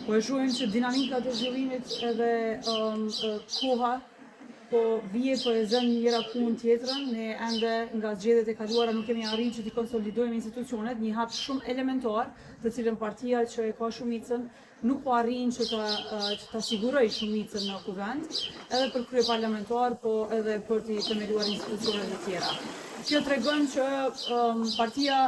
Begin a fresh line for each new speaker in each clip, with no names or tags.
Po e shohim që dinamikat e zhvillimit edhe um, koha po vije po e zën njëra punë tjetrën, ne ende nga zgjedhjet e kaluara nuk kemi arritur që t'i konsolidojmë institucionet, një hap shumë elementar, të cilën partia që e ka shumicën nuk po arrin që ta që ta sigurojë shumicën në kuvend, edhe për kryeparlamentar, po edhe për t'i themeluar institucionet e tjera. Kjo tregon që um, partia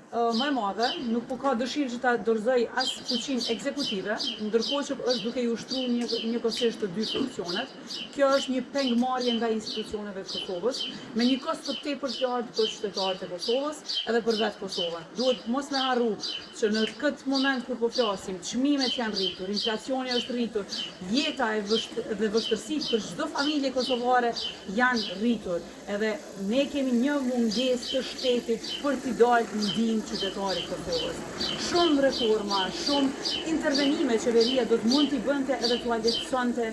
më e madhe nuk po ka dëshirë që ta dorëzoj as fuqinë ekzekutive, ndërkohë që është duke i ushtruar një njëkohësisht të dy funksionet. Kjo është një pengmarrje nga institucioneve të Kosovës, me një kosto tepër të lartë për qytetarët e Kosovës edhe për vetë Kosovën. Duhet mos me harru që në këtë moment kur po flasim, çmimet janë rritur, inflacioni është rritur, jeta e vësht dhe vështirësitë për çdo familje kosovare janë rritur. Edhe ne kemi një mungesë të shtetit për t'i dalë në ndihmë qytetarit të Kosovës. Shumë reforma, shumë intervenime qeveria do të mund t'i bënte edhe t'ua lehtësonte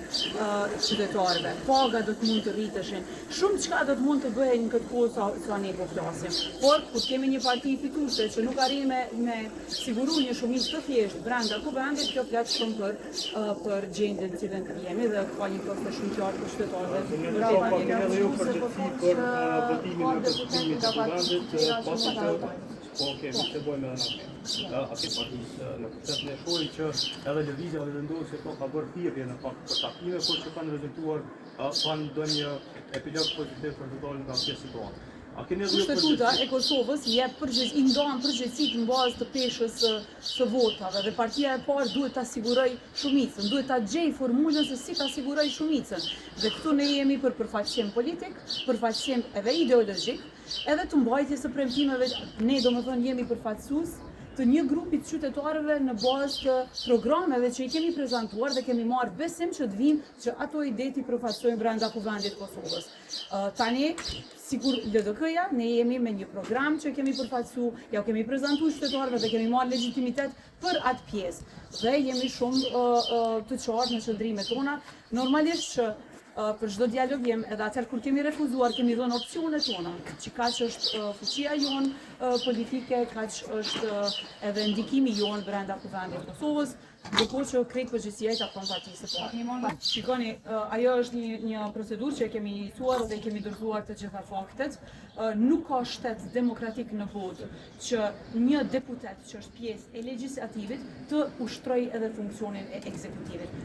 qytetarëve. Paga do të mund të rriteshin. Shumë çka do të mund të bëhej në këtë kohë sa, sa ne po flasim. Por kur kemi një parti fituese që nuk arrin me me siguru një shumicë të thjeshtë brenda kuvendit, kjo flet shumë për për gjendjen në cilën jemi dhe ka një kosto shumë të lartë për qytetarët.
Bravo, pa keni edhe ju përgjegjësi për votimin e konstituimit të kuvendit, pasi që po kemi të bëjmë edhe në atë partisë në pushtet ne shohim që edhe lëvizja Vetëvendosje po ka bërë thirrje në fakt për takime, por që kanë rezultuar pa ndonjë epilog pozitiv për të dalë nga kjo situatë. A keni edhe ju
Kushtetuta e Kosovës jep përgjegjës, i ndan përgjegjësitë në bazë të peshës së, së votave dhe partia e parë duhet ta sigurojë shumicën, duhet ta gjejë formulën se si ta sigurojë shumicën. Dhe këtu ne jemi për përfaqësim politik, përfaqësim edhe ideologjik, edhe të mbajtjes së premtimeve, ne domethënë jemi përfaqësues të një grupi të qytetarëve në bazë të programeve që i kemi prezantuar dhe kemi marrë besim që të vijmë që ato ide t'i përfaqësojmë brenda Kuvendit të Kosovës. Tani, sikur LDK-ja, ne jemi me një program që kemi përfaqësu, ja kemi prezantu qytetarëve dhe kemi marrë legitimitet për atë pjesë. Dhe jemi shumë të qartë në qëndrimet tona. Normalisht që për çdo dialogim, edhe atëherë kur kemi refuzuar, kemi dhënë opsionet tona, që kaq është fuqia jonë politike, kaq është edhe ndikimi jonë brenda Kuvendit të Kosovës, ndërkohë që krejt përgjegjësia i takon partisë së parë. Shikoni, ajo është një një procedurë që e kemi iniciuar dhe kemi dorëzuar të gjitha faktet. Nuk ka shtet demokratik në botë që një deputet që është pjesë e legjislativit të ushtrojë edhe funksionin e ekzekutivit.